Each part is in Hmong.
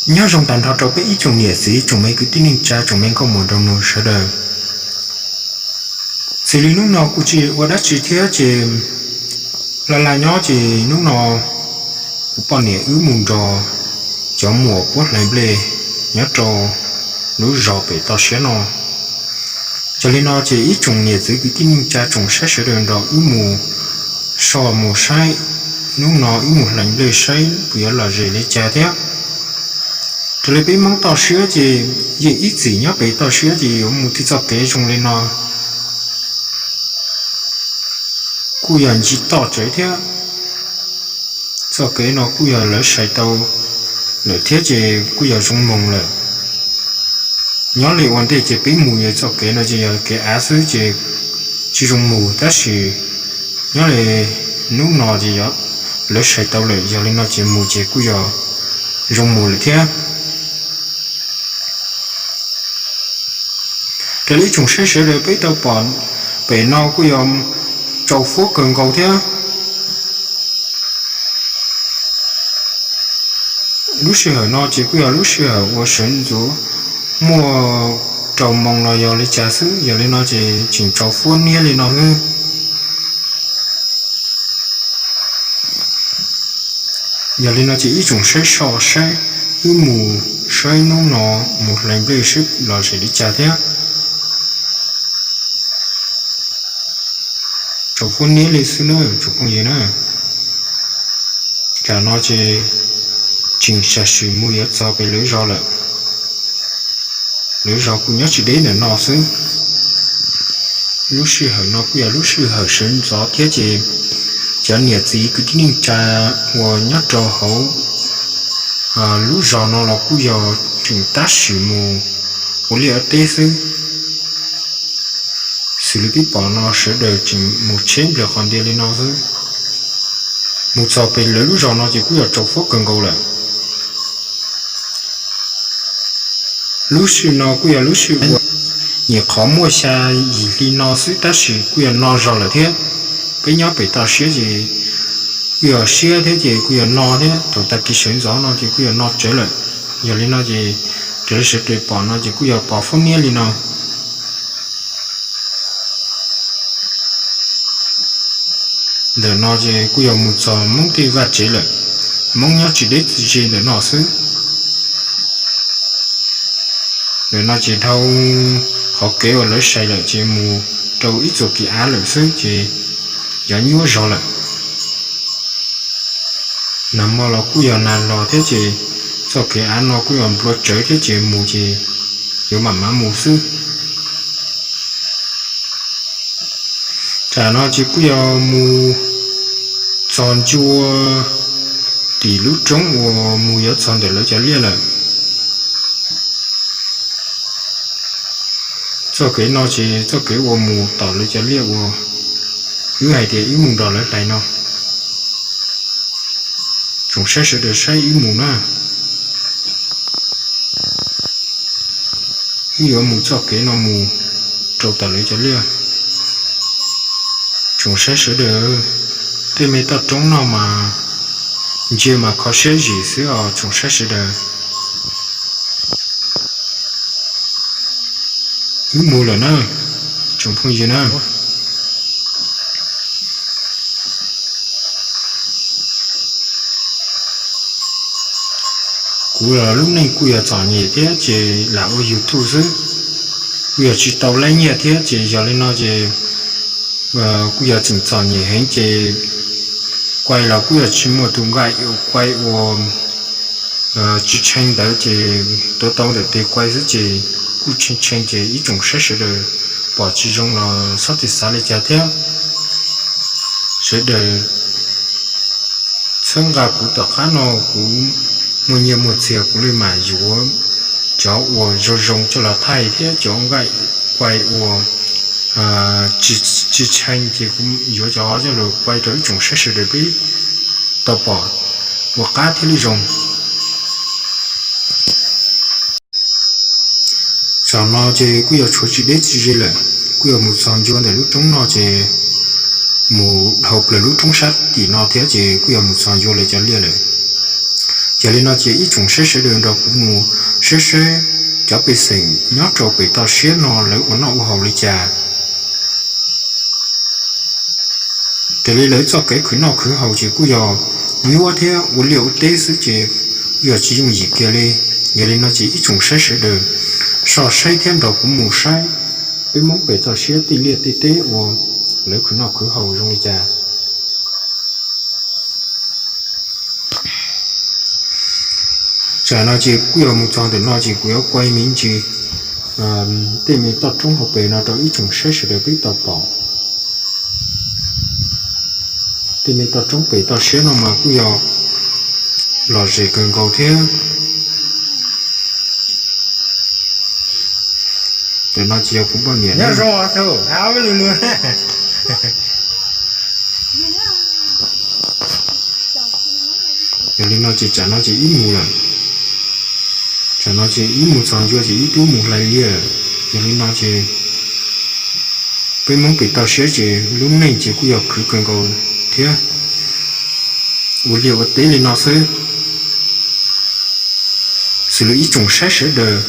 Nyob zoo tag nrho rau peb ib tsoom niam txiv, tsoom me kwv tij neej tsa, tsoom me nkauj muam nraug nus sawv daws. Xws li hnub no kuv tsis ua dab tsi thiab ces laj laj nyob ces hnub no kuv poj niam wb mus nrog cov muam puab hlais nplej nyob rau lub zos pem toj siab no. Yog li no ces ib tsoom niam txiv kwv tij neej tsa tsoom saib sawv daws nrog wb mus soj mus saib, hnub no wb mus hlais nplej saib puas yuav lom zem li cas thiab. Raws li peb Hmoob toj siab ces yeej ib txwm nyob pem toj siab ces yuav mus txoj kev zoo li no kuj yog ncig toj tsawv thiab. Txoj kev no kuj yog lawv sai tau lawm thiab ces kuj yog zoo moog lawm. Nyob li ua ntej ces peb mus yog txoj kev no ces yog kev av xwb ces tsis zoo mus, tab sis nyob li hnub no ces lawv sai tau lawm, yog li no ces mus ces kuj yog zoo mus lawm thiab. Raws li ib tsoom saib sawv daws peb tau pom pem no kuj yog tsau fuab kawg nkaus thiab. Lub sij hawm no ces kuj yog lub sij hawm uas sawv ntxuv muaj rau moos los yog li cas xwb, yog li no ces tseem tsau fuab niab li no xwb. Yog li no ces ib tsoom saib soj saib, wb mus saib hnub no mus hlais nplej saib lom zem li cas thiab. Tsau fuab niab li xwb na tsoom phooj ywg na. Tam no ces tseem sam sim mus yuav txog pem lawv zos lawm. Lawv zos kuj nyob tsis deb ntawm no xwb. Lub sij hawm no kuj yog lub sij hawm sawv ntxov thiab ces cov niam txiv kwv tij neej tsa uas nyob rau hauv lub zos no los kuj yog tseem tab sim mus ua liaj ua teb xwb. Xws li peb pom no sawv daws tseem mus tsheb nplawg qos ntiag li no xwb. Mus txog pem lawv lub zos no ces kuj yog tsau fuab kawg nkaus lawm. Lub sij no kuj yog lub sij uas nyuam qhuav muaj xya yim hli no xwb tab sis kuj yog no zog lawm thiab. Peb nyob pem toj siab ces kuj yog siab thiab ces kuj yog no thiab, thaum tag kis sawv ntxov no ces kuj yog no tsawv lawm. Yog li no ces raws li sawv daws pom no ces kuj yog pos fuab niab li no. Ntawm no ces kuj yog mus txog Hmoob tej vaj tsev lawm, Hmoob nyob tsis deb tsis ze ntawm no xwb. Ntawm no ces dhau qhov kev uas lawv sai lawm ces mus rau ib txoj kev av lawm xwb ces yuav nyuaj zog lawm. Nag hmo los kuj yog nag los thiab ces txoj kev av no kuj yog nplua tsawv thiab ces mus ces yuav mam mam mus xwb. Tam no ces kuj yog mus txog ncua tim lub roob uas mus yuav txog ntawm lawv cov liaj lawm. Txoj kev no ces txoj kev uas mus tom lawv cov liaj uas wb hais tias wb mus nrog lawv hlais no. Tsoom saib sawv daws saib wb mus na. Wb yuav mus txoj kev no mus rau tom lawv cov liaj. Tsoom saib sawv daws, tej me toj roob no mas ntsia mas kho siab zim xwb os tsoom saib sawv daws. Wb mus lawm na, tsoom phooj ywg na. Kuv lub neej kuj yog txom nyem thiab ces lam ua YouTube xwb, kuj yog tsis tau laib nyiaj thiab ces yog li no ces kuj yog tseem txom nyem heev ces kuai los kuj yog tsis muaj tus nqaij kuai ua tsis tshee ntawd ces tuav tau ntawm tes kuai xwb ces kuj tshee tshee ces ib tsoom saib sawv daws pom tsis zoo los txhob txhawj xav li cas thiab. Sawv daws txhawb nqa kuv, tom qab no kuv muaj nyiaj muaj txiag kuv li mam yuav cov uas zoo zoo coj los thaij thiab cov nqaij kuai uas tsis tshee ces kuv yuav cov coj los kuai rau ib tsoom saib sawv daws peb tau pom ua qab thiab li zoo. Zaum no ces kuj yog tshuav tsis deb tsis ze lawm, kuj yog mus txog ncua ntawm lub roob no ces mus dhau plaws lub roob sab tim no thiab ces kuj yog mus txog ncua lawv cov liaj lawm. Yog li no ces ib tsoom saib sawv daws nrog kuv mus saib saib cov pej xeem nyob rau pem toj siab no lawv ua noj ua haus li cas. Raws li lawv txoj kev khwv noj khwv haus ces kuj yog nyuab thiab ua liaj ua teb xwb ces kuj yog tsis yooj yim kiag li. Yog li no ces ib tsoom saib sawv daws soj saib thiab nrog kuv mus saib peb Hmoob pem toj siab tej liaj tej teb uas lawv khwv noj khwv haus zoo li cas. Tsam no ces kuj yog mus txog ntawm no ces kuv yuav kuaj me ntsis tej me toj roob hauv pes no rau ib tsoom saib sawv daws peb tau pom. Tej me toj roob pem toj siab no mas kuj yog lom zem kawg nkaus thiab. Ntawm no ces yog kuv poj niam. Yog li no ces tsam no ces ib mus lawm. Tsam no ces ib mus txog ncua ces ib tub mus hlais liaj lawm. Yog li no ces peb Hmoob pem toj siab ces lub neej ces kuj yog khwv kawg nkaus thiab ua liaj ua teb li no xwb. Xws li ib tsoom saib sawv daws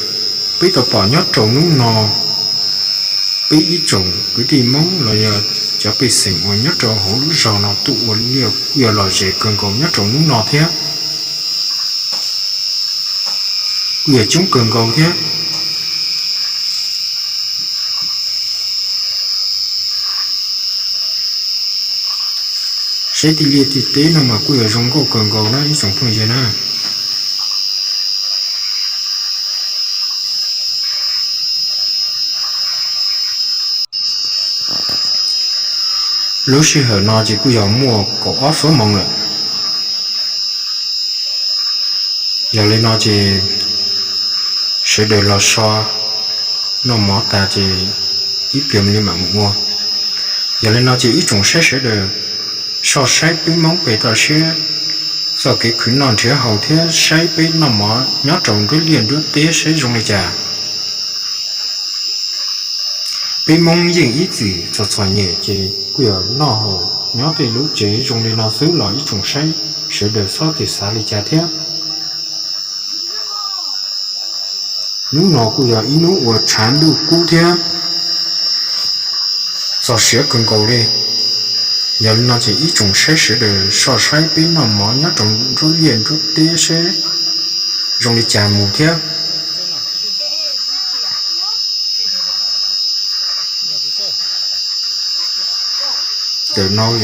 peb tau pom nyob rau hnub no, peb ib tsoom kwv tij Hmoob los yog cov pej xeem uas nyob rau hauv lub zos no tuaj ua liaj kuj yog lom zem kawg nkaus nyob rau hnub no thiab. Kuj yog coob kawg nkaus thiab. Saib tej liaj tej teb no mas kuj yog zoo nkauj kawg nkaus na ib tsoom phooj ywg na. Lub sij hawm no ces kuj yog muaj kaum ob xuab moos lawm. Yog li no ces sawv daws los so noj mov tas ces ib pliag li mam mus ua. Yog li no ces ib tsoom saib sawv daws soj saib peb Hmoob pem toj siab txoj kev khwv noj nrhiav haus thiab saib peb noj mov nyob rau nruab liaj nruab teb saib zoo li cas. Peb Hmoob yeej ib txwm txom txom nyem ces kuj yog noj haus nyob tej lub tsev zoo li no xwb los ib tsoom saib sawv daws txhob txwm xav li cas thiab. Hnub no kuj yog ib hnub uas tshav ntuj kub thiab txog siav kawg nkaus li. Yog li no ces ib tsoom saib sawv daws soj saib peb noj mov nyob rau nruab liaj nruab teb saib zoo li cas mus thiab. Ntawm no kuj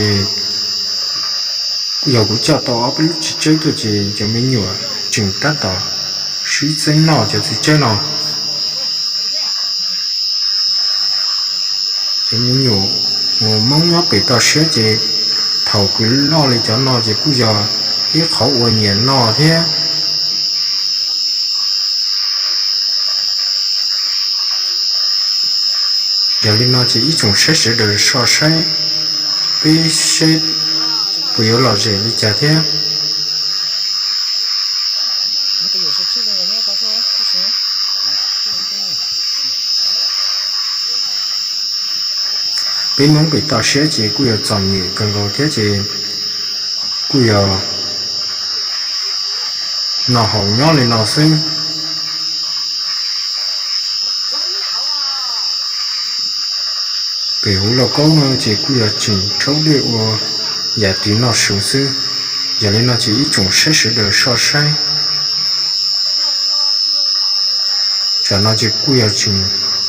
yog kuv coj tau ob peb lub txiv tsawb tuaj ces cov me nyuam tseem tab tom sib txeeb noj cov txiv tsawb no. Cov me nyuam uas Hmoob nyob pem toj siab ces thaum kwv loj li cov no ces kuj yog ib qhov uas nyiam noj thiab. Yog li no ces ib tsoom saib sawv daws soj saib peb seb puas yuav lom zem li cas thiab. Peb Hmoob pem toj siab ces kuj yog txom nyem kawg nkaus thiab ces kuj yog noj haus nyob li no xwb. Pem hauv lauj kaub no ces kuj yog tseem rhaub dej ua yam twg noj su xwb. Yog li no ces ib tsoom saib sawv daws soj saib. Tsam no ces kuj yog tseem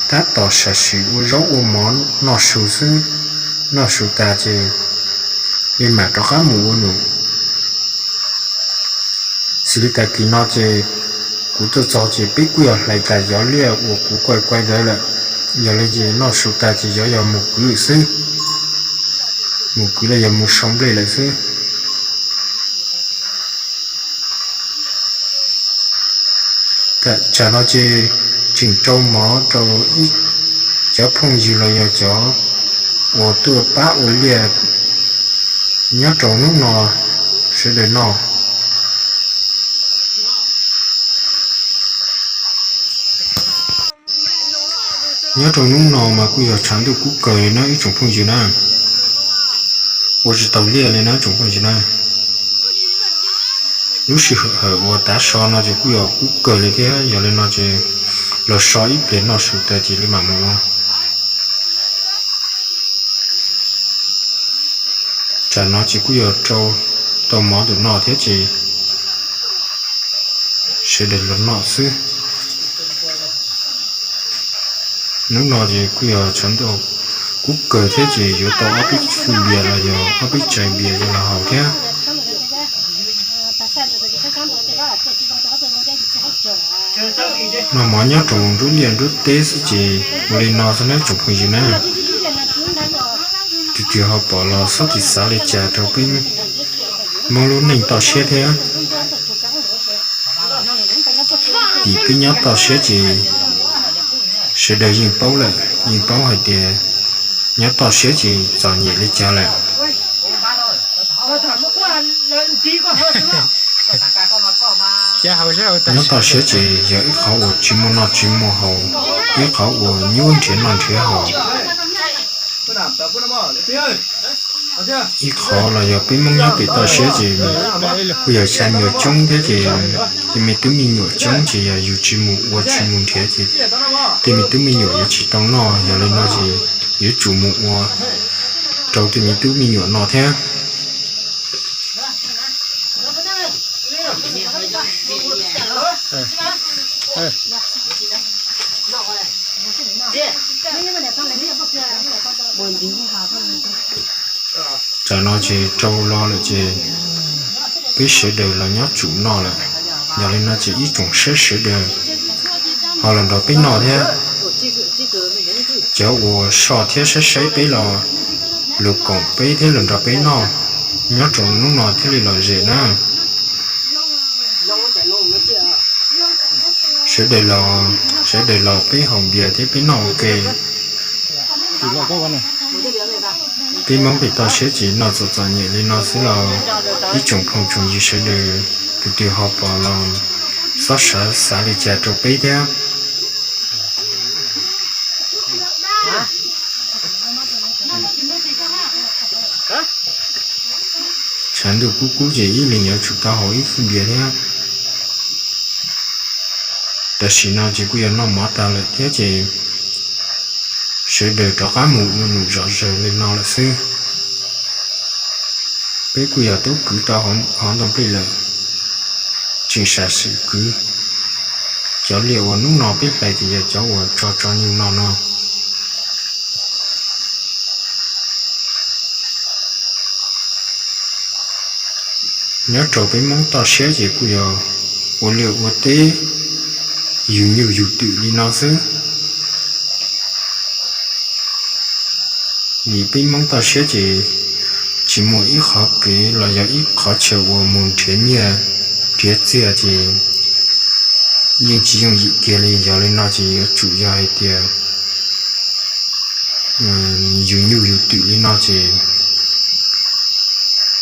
tab tom sam sim ua zaub ua mov noj su xwb. Noj su tas ces li mam rov qab mus ua num. Xws li tag kis no ces kuv tuaj txog ces peb kuj yog hlais tas cov liaj uas kuv kuaj kuaj ntawd lawm. Yog li ces noj su tas ces yog yog mus kwv xwb, mus kwv los yog mus sau nplej lawm xwb. Tsam no ces tseem rau mov rau ib cov phooj ywg los yog cov uas tuaj pab ua liaj nyob rau hnub no sawv daws noj. Nyob rau hnub no mas kuj yog tshav ntuj kub kawg li na ib tsoom phooj ywg na. Ua tsis tau liaj li na tsoom phooj ywg na. Lub sij hawm uas tav so no ces kuj yog kub kawg li thiab, yog li no ces los so ib pliag noj su tas ces li mam mus ua. Tsam no ces kuj yog rau tau mov ntawm no thiab ces sawv daws los noj xwb. Hnub no ces kuj yog tshav ntuj kub kawg thiab ces yuav tau ob peb fwj npias los yog ob peb tsais npias coj los haus thiab. Noj mov nyob rau nruab liaj nruab teb xwb ces ua li no xwb nawb tsoom phooj ywg na. Tus twg ho pom los txhob txwm xav li cas rau peb Hmoob lub neej toj siab thiab. Vim peb nyob toj siab ces sawv daws yeej paub lawm, yeej paub hais tias nyob toj siab ces txom nyem li cas lawm. Nyob toj siab ces yog ib qhov uas tsis muaj noj tsis muaj haus, ib qhov uas nyuaj nrhiav noj nrhiav haus. Ib qhov los yog peb Hmoob nyob pem toj siab ces kuj yog xya nyuam coob thiab ces tej me tub me nyuam coob ces yog yus tsis mus ua tsis mus nrhiav ces tej me tub me nyuam yuav tsis tau noj. Yog li no ces yuav tsum mus ua rau tej me tub me nyuam noj thiab. Tam no ces rau los lawm ces peb sawv daws los nyob tsum noj lawm. Yog li no ces ib tsoom saib sawv daws ho los nrog peb noj thiab. Cov uas soj thiab saib saib peb los lug koom peb thiab los nrog peb noj, nyob rau hnub no thiaj li lom zem na. Sawv daws los, sawv daws los peb haus npias thiab peb noj ua ke. Peb Hmoob pem toj siab ces noj txom txom nyem li no xwb los ib tsoom phooj tsoom ywg sawv daws tus twg ho pom los txhob xav li cas rau peb thiab. Tshav ntuj kub kub ces ib leeg yuav tsum tau haus ib fwj npias thiab. Tam sim no ces kuj yog noj mov tag lawm thiab ces sawv daws rov qab mus ua num zom zaws li no lawm xwb. Peb kuj yog tub kwv tau hov ntoo nplej lawm, tseem sam sim kwv. Cov liaj uas hnub no peb hlais ces yog cov uas tso tso nyuj no no. Nyob rau peb Hmoob toj siab ces kuj yog ua liaj ua teb, yug nyuj yug twm li no xwb. Vim peb Hmoob toj siab ces tsis muaj ib qhov kev los yog ib qhov chaw uas mus nrhiav nyiaj nrhiav txiaj ces yeej tsis yooj yim kiag li. Yog li no ces yuav tsum yog hais tias yug nyuj yug twm li no ces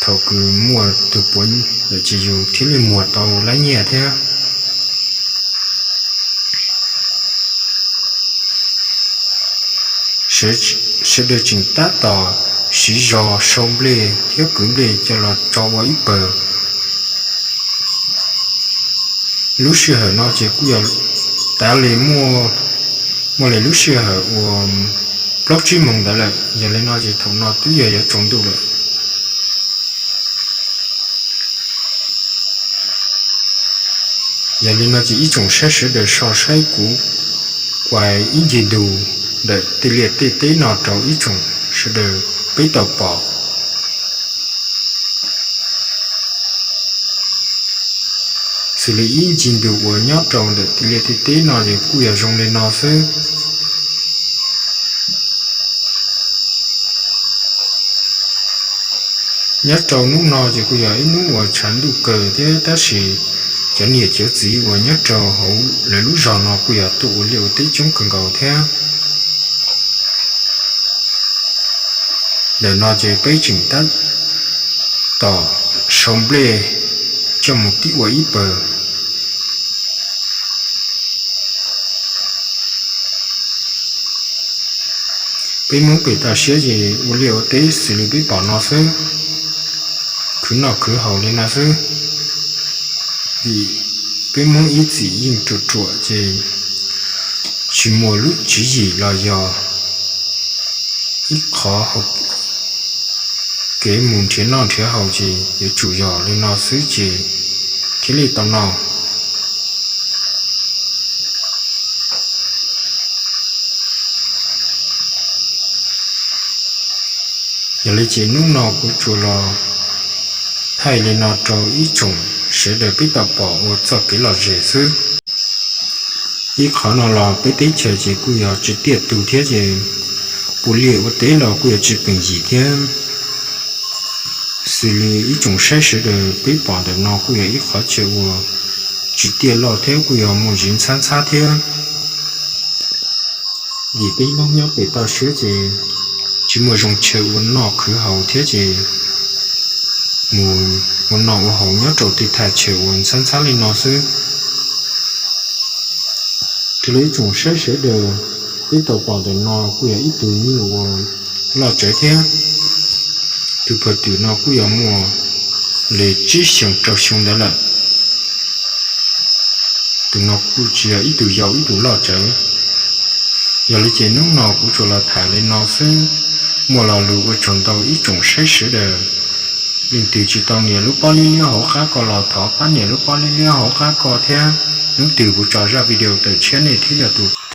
thaum kws muaj tug puav lawm ces yus thiaj li muag tau lab nyiaj thiab. Sawv daws tseem tab tom siv zog sau nplej thiab kwv nplej coj los tso ua ib pawg. Lub sij hawm no ces kuj yog tav li muaj li lub sij hawm uas plaub tsib moos ntawd lawm. Yog li no ces thaum no twb yog yuav tsaus ntuj lawm. Yog li no ces ib tsoom saib sawv daws so saib kuv kuas ib ncig ntug ntawm tej liaj tej teb no rau ib tsoom sawv daws peb tau pom. Xws li ib ncig ntug uas nyob rau ntawm tej liaj tej teb no ces kuj yog zoo li no xwb. Nyob rau hnub no ces kuj yog ib hnub uas tshav ntuj kawg thiab tab sis cov niam cov txiv uas nyob rau hauv lawv lub zos no kuj yog tuaj ua liaj ua teb coob kawg nkaus thiab. Ntawm no ces peb tseem tab tom sau nplej coj mus tib ua ib pawg. Peb Hmoob pem toj siab ces ua liaj ua teb xws li peb pom no xwb, khwv noj khwv haus li no xwb. Vim peb Hmoob ib txwm yeej ruam ruam ces tsis muaj lub tswv yim los yog ib qhov kev mus nrhiav noj nrhiav haus ces yuav tsum yog li no xwb ces thiaj li tau noj. Yog li ces hnub no kuv tsuas los thaij li no rau ib tsoom sawv daws peb tau pom ua txoj kev lom zem xwb. Ib qhov no los peb teb chaws ces kuj yog tsis tiaj tug thiab ces puav leej ua teb los kuj yog tsis peem yim thiab. Xws li ib tsoom saib sawv daws peb pom ntawm no kuj yog ib qhov chaw uas tsis tiaj loj thiab kuj yog muaj ntsis ntxhab ntxhab thiab. Vim peb Hmoob nyob pem toj siab ces tsis muaj zoo chaw ua noj khwv haus thiab ces mus ua noj ua haus nyob rau tej thaj chaw uas ntxhab ntxhab li no xwb. Raws li ib tsoom saib sawv daws peb tau pom ntawm no kuj yog ib tug nyuj uas loj tsawv thiab. Tus phawj twm no kuj yog muaj li tsib xyoos rau xyoo ntawd lawm. Tus no kuj tsis yog ib tug yau ib tug loj tsawv. Yog li ces hnub no kuv tsuas los tham li no xwb. Muaj lo lus ua tsaug ntau ib tsoom saib sawv daws. Leej twg tsis tau nias lub pob liab liab hauv qab ko los thov pab nias lub pob liab liab hauv qab ko thiab. Hnub twg kuv tso zaj video tawm tshiab nej thiaj yog tus